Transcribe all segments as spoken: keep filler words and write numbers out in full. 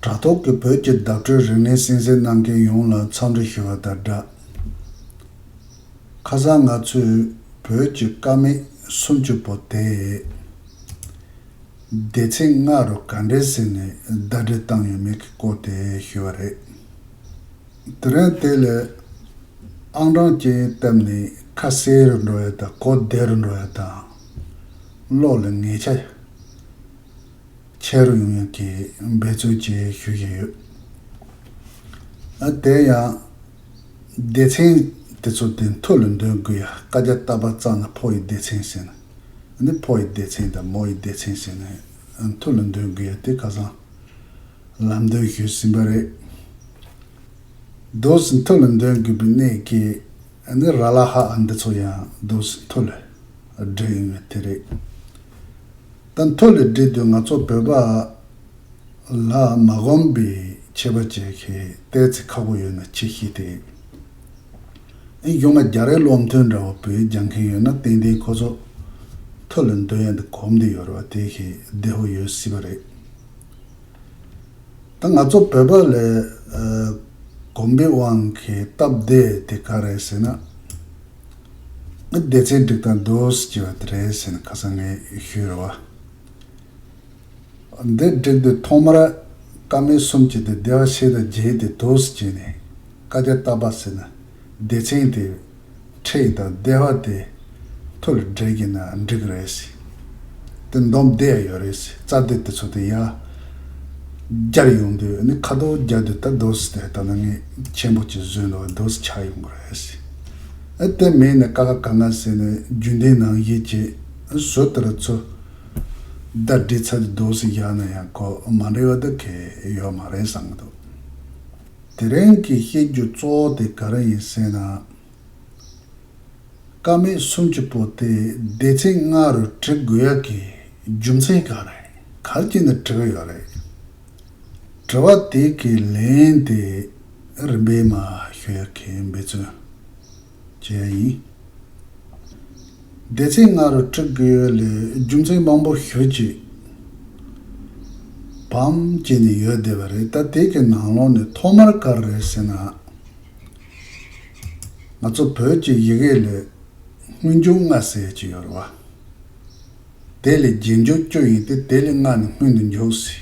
དྲ་ཐོག་གི་བོད་ཀྱི་བརྡ་སྤྲོད་རིག་གནས་གསན་གཟིགས་གནང་མཁན་ཡོངས་ལ་འཚམས་འདྲི་ཞུ་བ་དང་སྦྲགས། ཁ་སང་ང་ཚོས་བོད་ཀྱི་ཀ་མད་སུམ་ཅུ་པོ་དེ་སྡེ་ཚན་ལྔ་རུ་ག་འདྲས་ཟིན་ནས་ཟླ་སྒྲིལ་བཏང་ཡོད་མེད་ཀྱི་སྐོར་དེ་ཞུས་པ་རེད། དེ་རིང་དེ་ལས་ཨང་གྲངས་ཅན་བཏབ་ནས་ཁ་གསལ་རུ་འགྲོ་ཡ་དང་གོ་བདེ་རུ་འགྲོ་ཡ་དང་། བློ་ལ་ངེས་ཆ་ཆེ་རུ་ཡོང་ཡ་གི་འབད་བརྩོན་བྱེད་ཞུ་བཞིན་ཡོད། ཨ་དེ་ཡང་སྡེ་ཚན་དེ་ཚོ་དེ་མཐོ་ལ་འདོན་དགོས་ཡ། བཀའ་རྒྱ་བཏབ་པ་ཙམ་ན་ཕོ་ཡི་སྡེ་ཚན་ཟེར་ན། ཨ་ནི་ཕོ་ཡི་སྡེ་ཚན་དང་མོ་ཡི་སྡེ་ཚན་ཟེར་ནས་མཐོ་ལ་འདོན་དགོས་ཡ་དེ་ཁ་སང་ལམ་སྟོན་ཞུས་ཟིན་པ་རེད། དོ་སི་མཐོ་ལ་འདོན་དགོས་པའི་གནད་ཀྱིས་ཨ་ནི་ར་ལ་ཧ་ཨ་འདི་ཚོ་ཡང་དོ་སི་མཐོ་ལ་སྒྲིལ་ཡོང་བ་དེ་རེད། ད་མཐོ་ལ་སྒྲིལ་དུས་ང་ཚོ་བོད་པ་ལ་མ་གོམས་པའི་ཁྱད་པར་ཅན་གྱི་ཏོག་ཙམ་ཁག་པོ་ཡོད་ན་ཅིག་ཤེས་ཏེ། ཨེ་གཞུང་ལ་རྒྱ་རིགས་བློ་མཐུན་འདྲ་བོ་བོད་ཡིག་སྦྱང་མཁན་ཡོད་ན་ཏན་ཏན་ཁོ་ཚོ་མཐོ་ལ་འདོན་ཡ་འདི་གོམས་ཏེ་ཡོད་རེད་བ། དེ་ཤེས་བདེ་བོ་ཡོད་སྲིད་པ་རེད། ད་ང་ཚོ་བོད་པ་ལ་ཨ་གོམས་པའི་དབང་གིས་སྟབས་བདེ་དེ་ག་རེད་ཟེར་ན། སྡེ་ཚན་སྒྲིག་སྟངས་དོ་སི་ཅེས་པ་དེ་རེད་ཟེར་ནས་ཁ་སང་ངས་ཞུས་རེད་བ། འདི་སྒྲིག་དུས་ཐོག་མར་ཀ་མད་སུམ་ཅུ་དེ་སྡེ་པ་ཕྱེད་དང་བརྒྱད་དེ་དོ་སི་བྱས་ནས་བཀའ་རྒྱ་བཏབ་པ་ཟེར་ན། སྡེ་ཚན་དེ་ཕྲད་དང་སྡེ་པ་དེ་མཐོ་ལ་སྒྲིལ་གྱི་ན་འགྲིག་རེད་ཟེར། དེ་འདོམས་བསྡད་ཡ་ཡོད་རེད་ཟེར། རྩ་དེ་དེ་ཚོ་དེ་ཡར་སྦྱར་ཡོང་དུས་ནི་ཁ་དོག་རྒྱག་དུས་ད་དོ་སི་དེ་ད་ནང་ངས་ཆེན་པོ་ཅིག་བཟོས་འདུག་དོ་སི་ཆགས་ཡོང་གི་རེད་ཟེར། ཨ་དེ་མིན་ནས་ཀ་ཁ་ག་ང་ཟེར་ནས་རྒྱུན་ལྡན་ནང་བཞིན་བྱས་བཟོ་དེར་ཚོ་ཟླ་སྒྲིལ་ཚར་དུས་དོ་སི་བཞག་ན་ཡང་གོ་མ་འགྲིག་པ་ད་གལ་ཡོད་མ་རེད་བསམ་གྱི་འདུག་དེ་རིང་གི་བཤད་རྒྱུ་གཙོ་བོ་དེ་ག་རེ་ཡིན་ཟེར་ན། ཀ་མད་སུམ་ཅུ་པོ་དེ་སྡེ་ཚན་ལྔ་རུ་སྒྲིལ་དགོས་ཡག་གི་རྒྱུ་མཚན་ག་རེ། ག་རེ་བྱས་ནས་སྒྲིལ་གི་ཡོད་རེད། དྲི་བ་དེ་གི་ལན་དེ་རིམ་པས་མར་ཞུ་ཡག་གི་འབད་བརྩོན་བྱེད་ཡ་ཡིན། སྡེ་ཚན་ལྔ་རུ་སྒྲིལ་དགོས་ཡོད་ལས་རྒྱུ་མཚན་མང་པོ་ཞེ་ཅིག་བམ་བྱས་ནས་ཡོད་བསྡད་པ་རེད། ད་དེ་གི་ནང་ལོགས་ནས་ཐོག་མར་ག་རེ་རེད་ཟེར་ན། ང་ཚོ་བོད་ཀྱི་ཡི་གེ་ལ་སྔོན་འཇུག་ལྔ་ཟེར་གྱི་ཡོད་རེད་བ། དེ་ལས་རྗེས་འཇུག་བཅུ་ཡིན་ཏེ་དེ་ལས་ལྔ་ནི་སྔོན་དུ་འཇུག་ཟེར།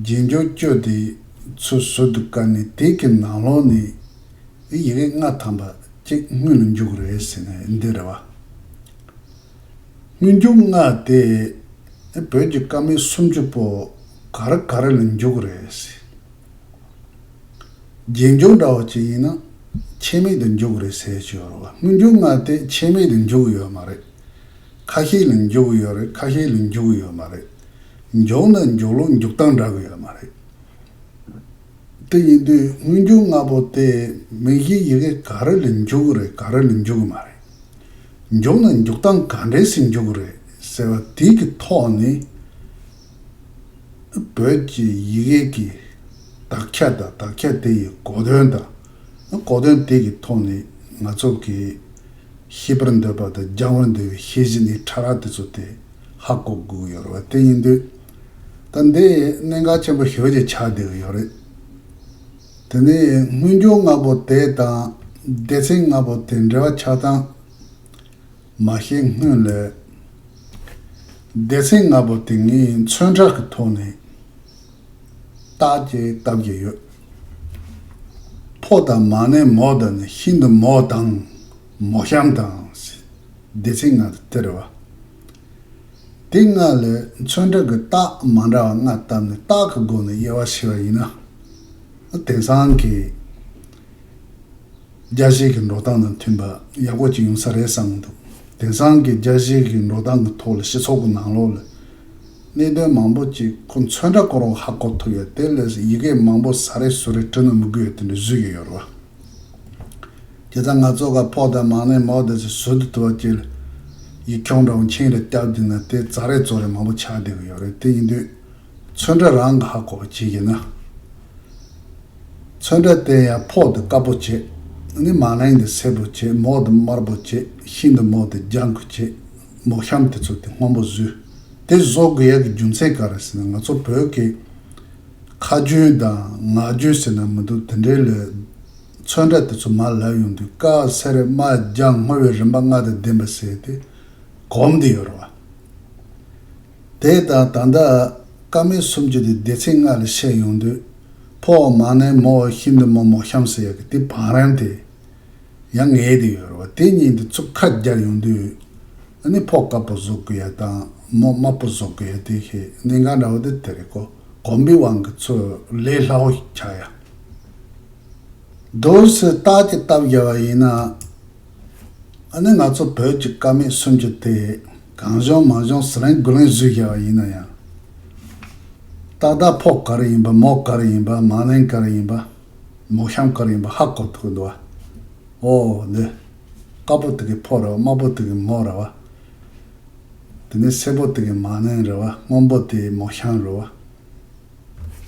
རྗེས་འཇུག་བཅུ་དེ་ཚུར་ཟུར་དུ་བཀར་ནས་དེ་གི་ནང་ལོགས་ནས་ཡི་གེ་ལྔ་ཐམ་པ་གཅིག་སྔོན་ལ་འཇུག་རེད་ཟེར་ནས་འདི་རེད་བ། སྔོན་འཇུག་ལྔ་དེ་བོད་ཀྱི་ཀ་མད་སུམ་ཅུ་པོ་ག་རེ་ག་རེ་ལ་འཇུག་རེད་ཟེར། རྗེས་འཇུག་འདྲ་བོ་ཅིག་ཡིན་ན་ཆད་མེད་དུ་འཇུག་རེད་ཟེར་གྱི་ཡོད་རེད་བ། སྔོན་འཇུག་ལྔ་དེ་ཆད་མེད་དུ་འཇུག་ཡོད་མ་རེད། ཁ་ཤས་ལ་འཇུག་ཡོད་རེད། ཁ་ཤས་ལ་འཇུག་ཡོད་མ་རེད། འཇུག་ན་འཇུག་ལུགས་འཇུག་སྟངས་འདྲ་གི་ཡོད་མ་རེད། དེ་ཡིན་དུས་སྔོན་འཇུག་ལྔ་པོ་དེ་མིང་གཞི་ཡི་གེ་ག་རེ་ལ་འཇུག་རེད། ག་རེ་ལ་འཇུག་མ་རེད། འཇུག་ན་འཇུག་སྟངས་ག་འདྲས་སེ་འཇུག་རེད་ཟེར་བ་དེ་གི་ཐོག་ནས། བོད་ཀྱི་ཡི་གེ་གི་དག་ཆ་དང་དག་ཆ་དེ་ཡི་གོ་དོན་དང་། གོ་དོན་དེ་གི་ཐོག་ནས་ང་ཚོ་གི་ཤེས་པར་འདོད་པ་དང་སྦྱང་བར་འདོད་པའི་ཤེས་བཞིན་ནི་ཕྲ་རགས་དེ་ཚོ་དེ་ཧ་གོ་དགོས་ཡོད་རེད་བ། དེ་ཡིན་དུས་ད་འདི་གནད་འགག་ཆེན་པོ་ཞེ་པོ་ཅིག་ཆགས་བསྡད་ཀྱི་ཡོད་རེད། དེ་ནས་སྔོན་འཇུག་ལྔ་པོ་དེ་དང་སྡེ་ཚན་ལྔ་པོ་དེ་འབྲེལ་བ་ཆགས་སྟངས་མ་ཤེས་སྔོན་ལ། སྡེ་ཚན་ལྔ་པོ་དེ་ངས་མཚོན་ཁྲ་གི་ཐོག་ནས་རྟགས་ཅིག་བཏབ་ཀྱི་ཡོད། ཕོ་དང་མ་ནས་མོ་དང་ནི་ཤིན་ཏུ་མོ་དང་མོ་གཤམ་དང་། སྡེ་ཚན་ལྔ་དེ་རེད་བ། དེ་ལྔ་ལས་མཚོན་ཁྲ་གི་རྟགས་མ་འདྲ་བ་ལྔ་བཏབ་ནས་རྟགས་ཀྱི་སྒོ་ནས་དབྱེ་བ་ཕྱེ་བ་ཡིན་ན། དེང་སང་གི་རྒྱལ་སྤྱིའི་འགྲོ་སྟངས་དང་མཐུན་པ་ཡག་པོ་ཅིག་ཡོང་ས་རེད་བསམ་གྱི་འདུག་དེང་སང་གི་རྒྱལ་སྤྱིའི་འགྲོ་སྟངས་ཀྱི་ཐོག་ལ་སྤྱི་ཚོགས་ཀྱི་ནང་ལོགས་ལ་གནད་དོན་མང་པོ་ཅིག་ཁོ་མཚོན་ཁྲ་ཁོ་རང་ཧ་གོ་ཐུབ་ཡ། དེ་ལས་ཡི་གེ་མང་པོ་ཟ་རེ་ཟོ་རེ་བྲི་ན་མི་དགོས་ཡ་དེ་འདྲ་བཟོས་ཀྱི་ཡོད་རེད་བ། དེ་ཙང་ང་ཚོ་ག་ཕོ་དང་མ་ནས་མོ་དེ་ཚོ་ཟུར་དུ་དུ་བ་ཅིག་ལ་ཡིག་ཆུང་འདྲ་བོ་མཆན་རེ་བརྒྱབ་བསྡད་ན་དེ་ཛ་རེ་ཛོ་རེ་མང་པོ་ཆགས་བསྡད་ཀྱི་ཡོད་རེད། དེ་ཡིན་དུས། མཚོན་ཁྲ་རང་གི་ཧ་གོ་བ་བྱེད་ཀྱི་ན། མཚོན་ཁྲ་དེ་ཡང་ཕོ་དེ་དཀར་པོ་བྱེད། ནི་མ་ནིང་དེ་སེར་པོ་བྱེད། མོ་དེ་དམར་པོ་བྱེད། ཤིན་ཏུ་མོ་དེ་ལྗང་གུ་བྱེད། མོ་གཤམ་དེ་ཚོ་དེ་སྔོན་པོ་བཟོས། དེ་བཟོ་དགོས་ཡ་གི་རྒྱུ་མཚན་ག་རེ་ཟེར་ན། ང་ཚོ་བོད་ཀྱི་ ཁ་རྒྱུན་དང་ངག་རྒྱུན་ཟེར་ན་མི་འདུག་དེ་འདྲའི་ལས་ཚོན་ཁྲ་དེ་ཚོ་མར་ལབ་ཡོང་དུས་ཀ་སེ་རེ་མ་རྒྱ་སྔོ་བའི་རིམ་པ་ལྔ་དང་ལྡན་པ་ཟེར་ཏེ་གོམས་ཏེ་ཡོད་རེད་བ། དེ་དང་ད་ལྟ་ཀ་མད་སུམ་ཅུ་དེ་སྡེ་ཚན་ལྔ་ལ་བཤད་ཡོང་དུས་ཕོ་བ་མ་ནིང་མོ་བ་ཤིན་ཏུ་མོ་མོ་གཤམ་ཟེར་ཡག་གི་དེ་བང་རིམ་དེ། ཡང་ངེས་དེ་ཡོད་རེད་བ། དེ་གཉིས་འདི་ཚུགས་ཁ་རྒྱར་ཡོང་དུས་ཨ་ནི་ཕོ་དཀར་པོ་བཟོ་དགོས་ཡ་དང་མོ་དམར་པོ་བཟོ་དགོས་ཡ་དེ་ཤེས་གནད་འགག་འདྲ་བོ་དེ་དེ་རེད་ཀོ། གོམས་པའི་དབང་གིས་ཚུར་ལས་སླ་བོ་ཆགས་ཡ། དུས་སུ་རྟགས་ཀྱི་སྟབས་བརྒྱབ་པ་ཡིན་ན་ཨ་ནི་ང་ཚོ་བོད་ཀྱི་ཀ་མད་སུམ་ཅུ་དེ་གང་བྱུང་མང་བྱུང་ཟི་ལིང་དགུ་ལིང་བཟོས་བཞག་པ་ཡིན་ན་ཡང་ཏག་ཏག་ཕོ་ག་རེ་ཡིན་པ་མོ་ག་རེ་ཡིན་པ་མ་ནིང་ག་རེ་ཡིན་པ། མོ་གཤམ་ག་རེ་ཡིན་པ་ཧ་གོ་ཐུབ་འདུག་བ། ཨོ་འདི། དཀར་པོ་དེ་གི་ཕོ་རེད་བ། དམར་པོ་དེ་གི་མོ་རེད་བ། དེ་ནས་སེར་པོ་དེ་གི་མ་ནིང་རེད་བ། སྔོན་པོ་དེ་མོ་གཤམ་རེད་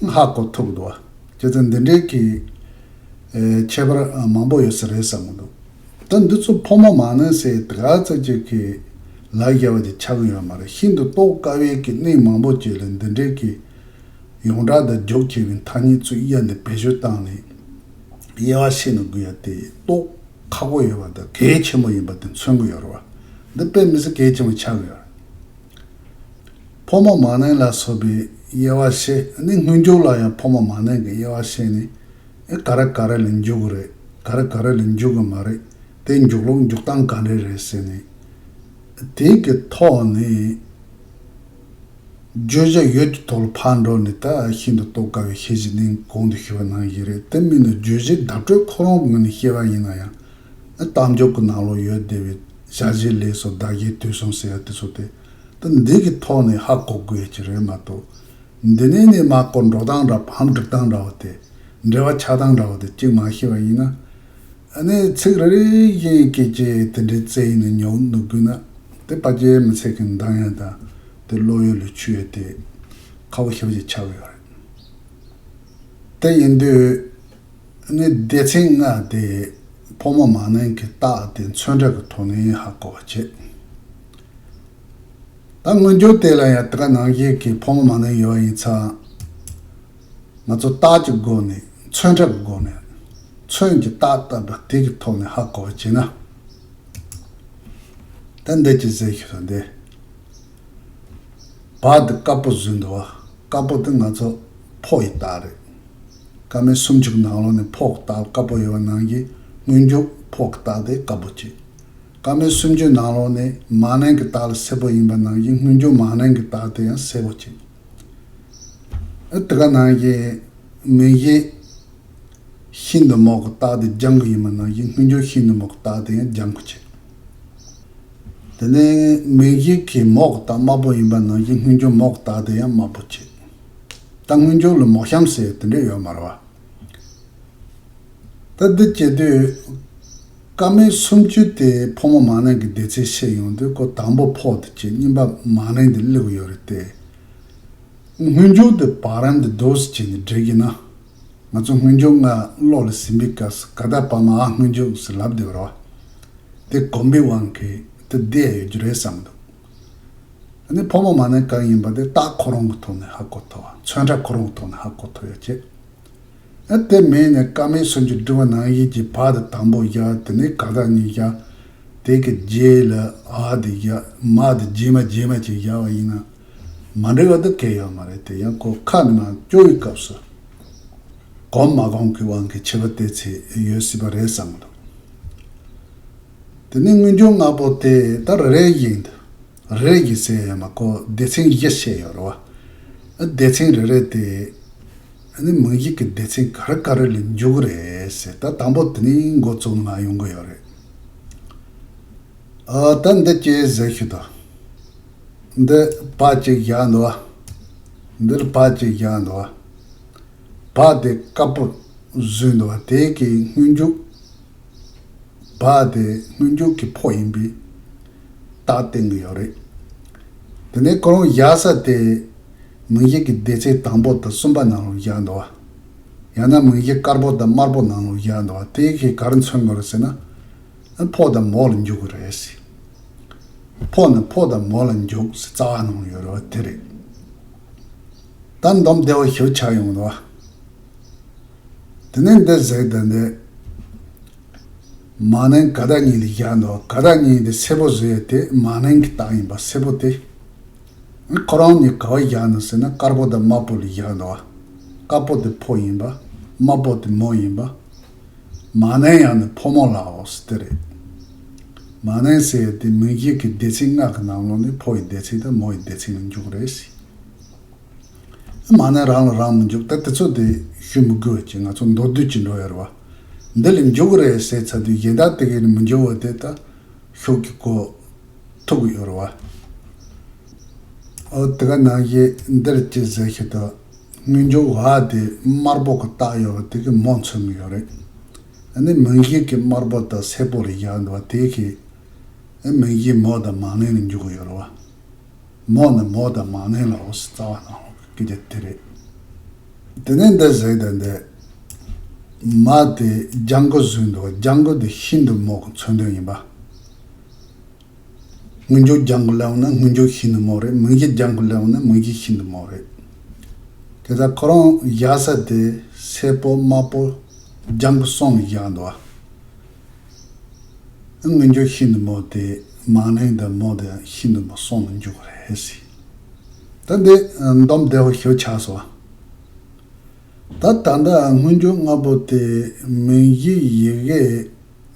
བ། ཧ་གོ་ཐུབ་འདུག་བ། བྱས་ཙང་འདི་འདྲའི་གི་ཨེ་ཁྱད་པར་མང་པོ་ཡོད་ས་རེད་བསམ་གི་འདུག་ད་འདི་ཚོ་ཕོ་མོ་མ་ནིང་ཟེར་དེ་ག་ཙམ་ཅིག་གི་ལ་རྒྱ་བ་དེ་ཆགས་གི་ཡོད་མ་རེད། ཤིན་ཏུ་རྟོགས་དཀའ་བའི་གི་གནས་མང་པོ་ཅིག་ལ་འདི་འདྲའི་གི་ཡོངས་གྲགས་དང་རྒྱུགས་ཆེ་བའི་ཐ་སྙད་ཚུར་དབྱེ་ནས་བེད་སྤྱོད་བཏང་ནས་དབྱེ་བ་ཕྱེ་ནས་དགོས་ཡ་དེ་རྟོགས་ཁག་པོ་ཡོད་པ་དང་གལ་ཆེན་པོ་ཡིན་པ་དེ་མཚོན་གྱི་ཡོད་རེད་བ། འདི་དཔེ་མི་སྲིད་གལ་ཆེན་པོ་ཆགས་ཀྱི་ཡོད་རེད། ཕོ་མོ་མ་ནིང་ལ་སོགས་པའི་དབྱེ་བ་ཕྱེ་ནས་སྔོན་འཇུག་ལ་ཡང་ཕོ་མོ་མ་ནིང་གི་དབྱེ་བ་ཕྱེ་ནས་ཨེ་ག་རེ་ག་རེ་ལ་འཇུག་གི་རེད། ག་རེ་ག་རེ་ལ་འཇུག་གི་མ་རེད། དེ་འཇུག་ལུགས་འཇུག་སྟངས་ག་འདྲ་རེད་ཟེར་ནས་དེ་གི་ཐོག་ནས། བརྗོད་བྱ་ཡོད་ཀྱི་ཐོག་ལ་ཕར་འགྲོ་ནས་ད་ཤིན་ཏུ་རྟོགས་དཀའ་བའི་ཤེས་བྱའི་གནས་གོང་དུ་ཞུས་པ་ནང་བཞིན་རེད། དེ་མིན་ན་བརྗོད་བྱའི་བརྡ་སྤྲོད་ཁོ་རང་ངོས་ནས་བཤད་པ་ཡིན་ན་ཡང་། གཏམ་རྒྱུད་ཀྱི་ནང་ལོགས་ཡོད་བསྡད་པའི་བྱ་བྱེད་ལས་སོགས་བརྡ་བྱེད་དུས་གསུམ་ཟེར་ཡ་དེ་ཚོ་དེ་ད་འདི་གི་ཐོག་ནས་ཧ་གོ་དགོས་ཀྱི་རེད་མ་གཏོགས། འདི་ནས་ནས་མར་ཀོ་འགྲོ་སྟངས་འདྲ་བམ་སྒྲིག་སྟངས་འདྲ་བ་དེ་འབྲེལ་བ་ཆགས་སྟངས་འདྲ་བ་དེ་གཅིག་མ་ཤེས་པ་ཡིན་ན། ཨ་ནི་ཚིག་རེ་རེ་བཞིན་སྐད་ཆ་དེ་འདྲའི་རྩེ་ཡིན་ན་ཉོག་འདུག་དགོས་ན་དེ་ཕལ་ཆེར་མི་ཚེ་གི་འདང་ཡ་དང་དེ་བློ་ཡུལ་ལ་ཆུད་ཡ་དེ་ཁག་པོ་ཞེ་པོ་ཅིག་ཆགས་ཀྱི་ཡོད་རེད། དེ་ཡིན་དུས་ཨ་ནི་སྡེ་ཚན་ལྔ་དེ་ཕོ་མོ་མ་ནིང་གི་རྟགས་དེ་མཚོན་བྱ་གི་ཐོག་ནས་ཧ་གོ་བ་བྱེད། ད་སྔོན་འཇུག་དེ་ལ་ཡང་དེ་ག་ནང་བཞིན་གྱི་ཕོ་མོ་མ་ནིང་ཡོད་པ་ཡིན་ཙང་། ང་ཚོ་རྟགས་ཀྱི་སྒོ་ནས་མཚོན་བྱ་གི་སྒོ་ནས་མཚོན་གྱི་རྟགས་བཏབ་པ་དེ་གི་ཐོག་ནས་ཧ་གོ་བ་བྱས་ན། ད་འདི་ཅི་ཟེར་ཞུ་ད་འདི། བ་འདི་དཀར་པོ་བཟོས་འདུག་བ། དཀར་པོ་དེ་ང་ཚོ་ཕོ་ཡི་རྟགས་རེད། ཀ་མད་སུམ་ཅུ་གི་ནང་ལོགས་ནས་ཕོ་གི་རྟགས་དཀར་པོ་ཡོད་པ་ནང་བཞིན་སྔོན་འཇུག་ཕོ་གི་རྟགས་དེ་དཀར་པོ་བྱས། ཀ་མད་སུམ་ཅུ་ནང་ལོགས་ནས་མ་ནིང་གི་རྟགས་ལ་སེར་པོ་ཡིན་པ་ནང་བཞིན་སྔོན་འཇུག་མ་ནིང་གི་རྟགས་དེ་ཡང་སེར་པོ་བྱས། ཨ་དེ་ག་ནང་བཞིན་མིང་གཞི་ཤིན་ཏུ་མོ་གི་རྟགས་དེ་ལྗང་གུ་ཡིན་པ་ནང་བཞིན་སྔོན་འཇུག་ཤིན་ཏུ་མོ་གི་རྟགས་དེ་ཡང་ལྗང་གུ་བྱས། དེ་ནས་མིང་གཞི་གི་མོ་གི་རྟགས་དམར་པོ་ཡིན་པ་ནང་བཞིན་སྔོན་འཇུག་མོ་གི་རྟགས་དེ་ཡང་དམར་པོ་བྱས། ད་སྔོན་འཇུག་ལ་མོ་གཤམ་ཟེར་དེ་འདྲ་ཡོད་མ་རེད་བ། ད་འདི་བྱེད་དུས། ཀ་མད་སུམ་ཅུ་དེ་ཕོ་མོ་མ་ནིང་གི་སྡེ་ཚན་བཤད་ཡོང་དུས་ཁོ་དང་པོ་ཕོ་དེ་བྱས་གཉིས་པ་མ་ནིང་དེ་སླེབས་ཡོད་རེད་དེ། སྔོན་འཇུག་དེ་བར་རམ་དེ་འདུག་སེ་བྱས་ནས་འགྲིག་གི་ན། ང་ཚོ་སྔོན་འཇུག་ལྔ་བློ་ལ་ཟིན་པའི་སྐབས་སུ་ག་ད་བར་མ་ཨ་སྔོན་འཇུག་ཟེར་ལབ་བསྡད་པ་རེད་བ། དེ་གོམས་པའི་དབང་གིས་དེ་བསྡད་ཡོད་རྒྱུ་རེད་བསམ་འདུག་ཨ་ནི་ཕོ་མོ་མ་ནིང་གང་ཡིན་པ་དེ་རྟགས་ཁོ་རང་གི་ཐོག་ནས་ཧ་གོ་ཐུབ་བ། མཚོན་བྱ་ཁོ་རང་གི་ཐོག་ནས་ཧ་གོ་ཐུབ་ཡོད་ཅེས། ཨ་དེ་མིན་ནས་ཀ་མད་སུམ་ཅུ་སྒྲིག་པ་ནང་བཞིན་གྱི་བ་དེ་དང་པོ་བཞག་དེ་ནས་ག་ད་གཉིས་བཞག་དེ་གི་རྗེས་ལ་ཨ་དེ་བཞག་མ་དེ་རྗེས་མ་རྗེས་མ་ཅིག་བཞག་པ་ཡིན་ན། མ་འགྲིག་པ་དེ་གལ་ཡོད་མ་རེད་དེ་ཡང་ཁོ་ཁ་ནས་མར་སྐྱོར་བའི་སྐབས་སུ། གོམས་མ་གོམས་ཀྱི་དབང་གིས་ཁྱད་པར་དེ་ཚོ་ཡོད་སྲིད་པ་རེད་བསམ་གི་འདུག་དེ་ནས་སྔོན་འཇུག་ལྔ་པོ་དེ་ད་རེ་རེ་བཞིན་དུ། རེ་བཞིན་ཟེར་ཡ་མ་གོ་སྡེ་ཚན་བཞི་བཤད་ཡོད་རེད་བ། སྡེ་ཚན་རེ་རེ་དེ། ཨ་ནི་མིང་གཞི་གི་སྡེ་ཚན་ག་རེ་ག་རེ་ལ་འཇུག་གི་རེད་ཟེར་ད་དང་པོ་དེ་ནས་འགོ་བཙུགས་ནས་མར་ཡོང་གི་ཡོད་རེད། ཨ་ད་འདི་ཅི་ཟེར་ཞུ་དང་། འདི་བ་གཅིག་བཞག་འདུག་བ། འདིར་བ་གཅིག་བཞག་འདུག་བ། བ་དེ་དཀར་པོ་བཟོས་འདུག་བ་དེ་གི་སྔོན་འཇུག་བ་དེ་སྔོན་འཇུག་གི་ཕོ་ཡིན་པའི་རྟགས་བསྟན་གྱི་ཡོད་རེད། དེ་ནས་ཁོ་རང་བཞག་ས་དེ་མིང་གཞི་གི་སྡེ་ཚན་དང་པོ་དང་གསུམ་པ་ནང་ལ་བཞག་འདུག་བ། ཡང་ན་མིང་གཞི་དཀར་པོ་དང་དམར་པོ་ནང་ལ་བཞག་འདུག་བ་དེ་གིས་ག་རེ་མཚོན་དགོས་རེད་ཟེར་ན། ཕོ་དང་མོ་ལ་འཇུག་གི་རེད་ཟེར། ཕོ་ནི་ཕོ་དང་མོ་ལ་འཇུག་ཟེར་རྩ་བ་ནང་ཡོད་རེད་བ་དེ་རེད། ད་འདོམས་བདེ་བོ་ཞིག་ཆགས་ཡོང་འདུག་བ། དེ་ནས་འདི་ཟེར་དང་འདི། མ་ནིང་ག་ད་གཉིས་ལ་བཞག་འདུག་ག་ད་གཉིས་འདི་སེར་པོ་ཟེར་ཡ་དེ་མ་ནིང་གི་རྟགས་ཡིན་པ་སེར་པོ་དེ། ཁོ་རང་གཉིས་ག་བ་བཞག་འདུག་ཟེར་ན་དཀར་པོ་དང་དམར་པོ་ལ་བཞག་འདུག་དཀར་པོ་དེ་ཕོ་ཡིན་པ། དམར་པོ་དེ་མོ་ཡིན་པ། མ་ནིང་ཡང་ནི་ཕོ་མོ་ལའོ་ཟེར་དེ་རེད། མ་ནིང་ཟེར་ཡ་དེ་མིང་གཞི་གི་སྡེ་ཚན་ལྔ་གི་ནང་ལོགས་ནས་ཕོ་ཡི་སྡེ་ཚན་དང་མོ་ཡི་སྡེ་ཚན་ལ་འཇུག་རེད་ཟེར། མ་ནིང་རང་ལ་རང་མི་འཇུག་ད་དེ་ཚོ་དེ་ཞུ་མི་དགོས་ཀྱི་ང་ཚོ་མདོར་བསྡུས་ཀྱི་འགྲོ་ཡ་རེད་བ། འདི་ལ་འཇུག་རེད་ཟེར་ཚར་དུས་གཞན་དག་དེ་གས་ནི་མི་འཇུག་བ་དེ་ད་ཤུགས་ཀྱིས་གོ་ཐུབ་ཀྱི་ཡོད་རེད་བ། ཨོ་དེ་ག་ནང་བཞིན་འདིར་ཅི་ཟེར་ཞིག་ད། སྔོན་འཇུག་བ་དེ་དམར་པོ་གི་རྟགས་ཡོད་བ་དེ་གི་མོ་མཚོན་གྱི་ཡོད་རེད། ཨ་ནི་མིང་གཞི་གི་དམར་པོ་དང་སེར་པོ་ལ་བཞག་འདུག་བ་དེ་གི། ཨ་མིང་གཞི་མོ་དང་མ་ནིང་ལ་འཇུག་གི་ཡོད་རེད་བ། མོ་ནི་མོ་དང་མ་ནིང་ལ་འོ་སི་རྩ་བ་ནང་ལོགས་ཀྱི་སྐད་ཆ་དེ་རེད། དེ་ནས་འདི་ཟེར་དང་འདི། མ་དེ་ལྗང་གུ་བཟོས་འདུག་བ་ལྗང་གུ་དེ་ཤིན་ཏུ་མོ་གི་མཚོན་དོན་ཡིན་པ། སྔོན་འཇུག་ལྗང་གུ་ལབ་ན་སྔོན་འཇུག་ཤིན་ཏུ་མོ་རེད། མིང་གཞི་ལྗང་གུ་ལབ་ན་མིང་གཞི་ཤིན་ཏུ་མོ་རེད། དེ་ལྟར་ཁོ་རང་བཞག་ས་དེ་སེར་པོ་དམར་པོ་ལྗང་གུ་གསུམ་ལ་བཞག་འདུག་བ། སྔོན་འཇུག་ཤིན་ཏུ་མོ་དེ་མ་ནིང་དང་མོ་དེ་ཤིན་ཏུ་མོ་གསུམ་ལ་འཇུག་རེད་ཟེར། ད་འདི་འདོམས་བདེ་བོ་ཞེ་པོ་ཆགས་སོང་བ། ད་ད་ལྟ་སྔོན་འཇུག་ལྔ་པོ་དེ་མིང་གཞི་ཡི་གེ་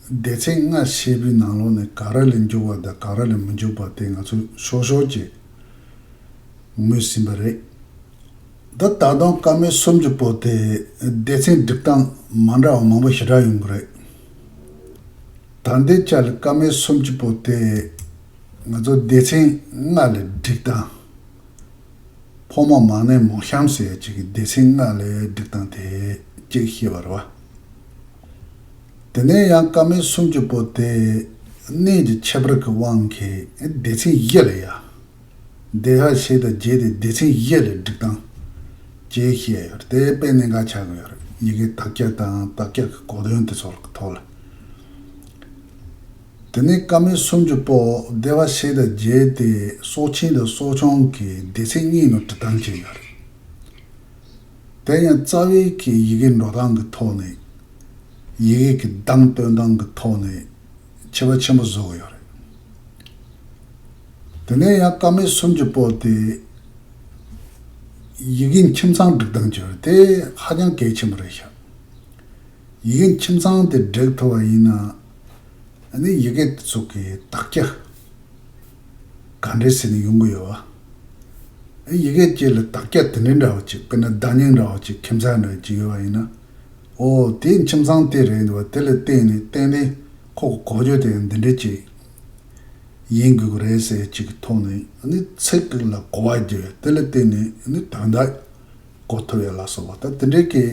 སྡེ་ཚན་ལྔ་ཞེས་པའི་ནང་ལོགས་ནས་ག་རེ་ལ་འཇུག་པ་དང་ག་རེ་ལ་མི་འཇུག་པ་དེ་ང་ཚོས་ཤོག་ཤོག་ཅིག་ངོས་ཟིན་པ་རེད། ད་ད་དུང་ཀ་མད་སུམ་ཅུ་པོ་དེ་སྡེ་ཚན་སྒྲིག་སྟངས་མ་འདྲ་བ་མང་པོ་ཞེ་དྲག་ཡོང་གི་རེད། ད་ལྟའི་ཆ་ལ་ཀ་མད་སུམ་ཅུ་པོ་དེ་ང་ཚོ་སྡེ་ཚན་ལྔ་ལ་སྒྲིག་སྟངས། ཕོ་མོ་མ་ནིང་མོ་གཤམ་ཟེར་ཡ་གཅིག་གི་སྡེ་ཚན་ལྔ་ལ་སྒྲིག་སྟངས་དེ་གཅིག་ཤེས་པ་རེད་བ། དེ་ནས་ཡང་ཀ་མད་སུམ་ཅུ་པོ་དེ་གནས་ཀྱི་ཁྱད་པར་གྱི་དབང་གིས་སྡེ་ཚན་བཞི་ལ་ཡ། བདེ་བ་བྱེད་དང་བརྒྱད་དེ་སྡེ་ཚན་བཞི་ལ་སྒྲིག་སྟངས་བཅས་བཤད་ཡོད་རེད། དེ་དཔེ་གནད་འགག་ཆགས་ཀྱི་ཡོད་རེད། ཡི་གེ་དག་ཆ་དང་དག་ཆ་གི་གོ་དོན་དེ་ཚོ་གི་ཐོག་ལ། དེ་ནས་ཀ་མད་སུམ་ཅུ་པོ་བདེ་བ་བྱེད་དང་བརྒྱད་དེ་སྲོག་ཆེན་དང་སྲོག་ཆུང་གི་སྡེ་ཚན་གཉིས་ནང་སྒྲིག་སྟངས་བཅས་ཡོད་རེད། དེ་ཡང་རྩ་བའི་གི་ཡི་གེ་འགྲོ་སྟངས་ཀྱི་ཐོག་ནས། ཡི་གེ་གི་གདངས་སྟོན་སྟངས་ཀྱི་ཐོག་ནས་ཁྱད་པར་ཆེན་པོ་བཟོ་གི་ཡོད་རེད། དེ་ནས་ཡང་ཀ་མད་སུམ་ཅུ་པོ་དེ་ཡི་གེ་ཁྱིམ་ཚང་སྒྲིག་སྟངས་བཅས་ཡོད་རེད། དེ་ཧ་ཅང་གལ་ཆེན་པོ་རེད་ཤག་ཡི་གེ་ཁྱིམ་ཚང་དེ་སྒྲིག་ཐུབ་པ་ཡིན་ན། ཨ་ནི་ཡི་གེ་དེ་ཚོ་གི་དག་ཆ་ག་འདྲས་ཟེར་ནས་ཡོང་གི་ཡོད་བ། ཨ་ཡི་གེ་གཅིག་ལ་དག་ཆ་དེ་འདྲས་འདྲ་བ་ཅིག་དཔེར་ན་བརྡ་རྙིང་འདྲ་བ་ཅིག་ཁྱིམ་ཚང་འདྲ་བ་ཅིག་ཡོད་བ་ཡིན་ན། ཨོ་དེ་ཁྱིམ་ཚང་དེ་རེད་འདུག་བ། དེ་ལ་བརྟེན་ནས་ཏན་ཏན་ཁོ་གི་གོ་རྒྱུ་དེ་འདི་འདྲས་ཅིག་ཡིན་དགོས་ཀྱི་རེད་ཟེར་ཅིག་གི་ཐོག་ནས་ཨ་ནི་ཚིག་གཅིག་ལ་གོ་བ་རྒྱུ་དེ་ལ་བརྟེན་ནས་ཨ་ནི་དོན་དག་གོ་ཐུབ་ཡ་ལ་སོགས་པ་ད་དེ་འདྲའི་གི་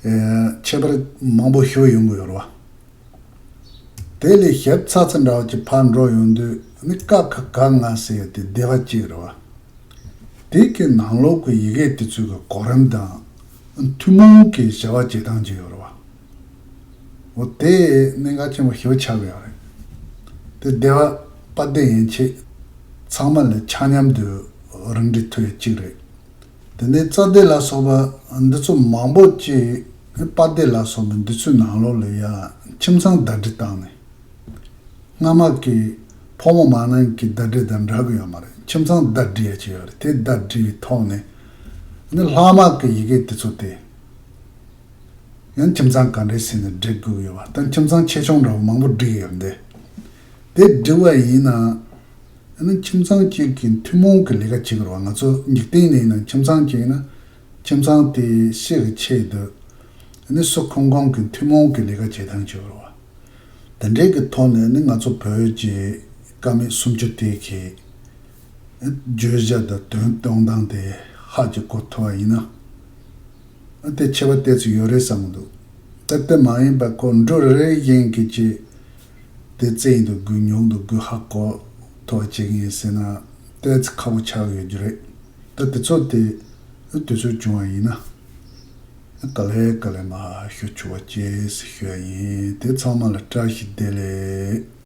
ཨེ་ཁྱད་པར་མང་པོ་ཞིག་ཡོང་གི་ཡོད་རེད་བ། དེ་ལས་ཞིབ་ཚགས་ཚུད་འདྲ་བ་ཅིག་ཕར་འགྲོ་ཡོང་དུས་ནི་ཀ་ཁ་ག་ང་ཟེར་ཡ་དེ་སྡེ་བ་གཅིག་རེད་བ། དེ་གི་ནང་ལོགས་ཀྱི་ཡི་གེ་དེ་ཚོའི་གི་གོ་རིམ་དང་ཐུན་མོང་གི་བྱ་བ་བྱེད་སྟངས་ཅིག་ཡོད་རེད་བ། འོ་དེ་གནད་འགག་ཆེན་པོ་ཞེ་པོ་ཆགས་ཀྱི་ཡོད་རེད། དེ་སྡེ་བ་པ་སྡེ་ཡན་ཆད་ཚང་མ་ལ་ཆ་མཉམ་དུ་རིམ་སྒྲིག་ཐུབ་ཡ་གཅིག་རེད། དེ་ནས་རྩ་སྡེ་ལ་སོགས་པ་འདི་ཚོ་མང་པོ་ཅིག་པ་སྡེ་ལ་སོགས་པ་འདི་ཚོའི་ནང་ལོགས་ལ་ཡ་ཁྱིམ་ཚང་ཟླ་སྒྲིལ་བཏང་ནས། སྔ་མ་གི་ཕོ་མོ་མ་ནིང་གི་ཟླ་སྒྲིལ་དང་འདྲ་གི་ཡོད་མ་རེད། ཁྱིམ་ཚང་ཟླ་སྒྲིལ་ཡ་ཅིག་ཡོད་རེད། དེ་ཟླ་སྒྲིལ་བའི་ཐོག་ནས་ནི་ལྷག་མ་གི་ཡི་གེ་དེ་ཚོ་དེ། ཡང་ཁྱིམ་ཚང་ག་འདྲས་ཟེར་ནས་སྒྲིག་དགོས་ཀྱི་ཡོད་པ་དང་ཁྱིམ་ཚང་ཆེ་ཆུང་འདྲ་བོ་མང་པོ་སྒྲིག་ཡོད་འདི། དེ་སྒྲིག་པ་ཡིན་ན། ཨ་ནི་ཁྱིམ་ཚང་གཅིག་གི་ཐུན་མོང་གི་ལས་ཀ་བྱེད་དགོས་རེད་བ། ང་ཚོ་འཇིག་རྟེན་ནས་ཡིན་ན་ཁྱིམ་ཚང་གཅིག་ཡིན་ན་ཁྱིམ་ཚང་དེའི་གཤིས་ཀྱི་ཆེད་དུ་ཨ་ནི་སུ་ཁོང་ཁོང་གི་ཐུན་མོང་གི་ལས་ཀ་བྱེད་སྟངས་བྱེད་དགོས་རེད་བ། དེ་འདྲའི་གི་ཐོག་ནས་ཨ་ནི་ང་ཚོ་བོད་ཀྱི་ཀ་མད་སུམ་ཅུ་དེ་གི་བརྗོད་བྱ་དང་དོན་སྟོན་སྟངས་དེ་ཧ་ཅིག་གོ་ཐུབ་པ་ཡིན་ན། དེ་ཁྱད་པར་ཏོག་ཙམ་ཡོད་རེད་བསམ་གྱི་འདུག་ད་དེ་མ་ཡིན་པ་ཁོ་འབྲུ་རེ་རེ་བཞིན་གྱི་ཅིག་དེ་བཙལ་ཡིན་དུ་དགོས་ཉུང་དུ་དགོས་ཧ་གོ་ཐུབ་པ་བྱེད་ངེས་ཟེར་ན་ཏོག་ཙམ་ཁག་པོ་ཆགས་ཡོད་རྒྱུ་རེད། ད་དེ་ཚོ་དེ་དུས་ཚོད་བྱུང་བ་ཡིན་ན། ག་ལེ་ག་ལེ་མར་ཞུ་ཆོག་པ་བྱེད་ཟེར་ཞུ་ཡ་ཡིན། དེ་ཚང་མ་ལ་བཀྲ་ཤིས་བདེ་ལེགས།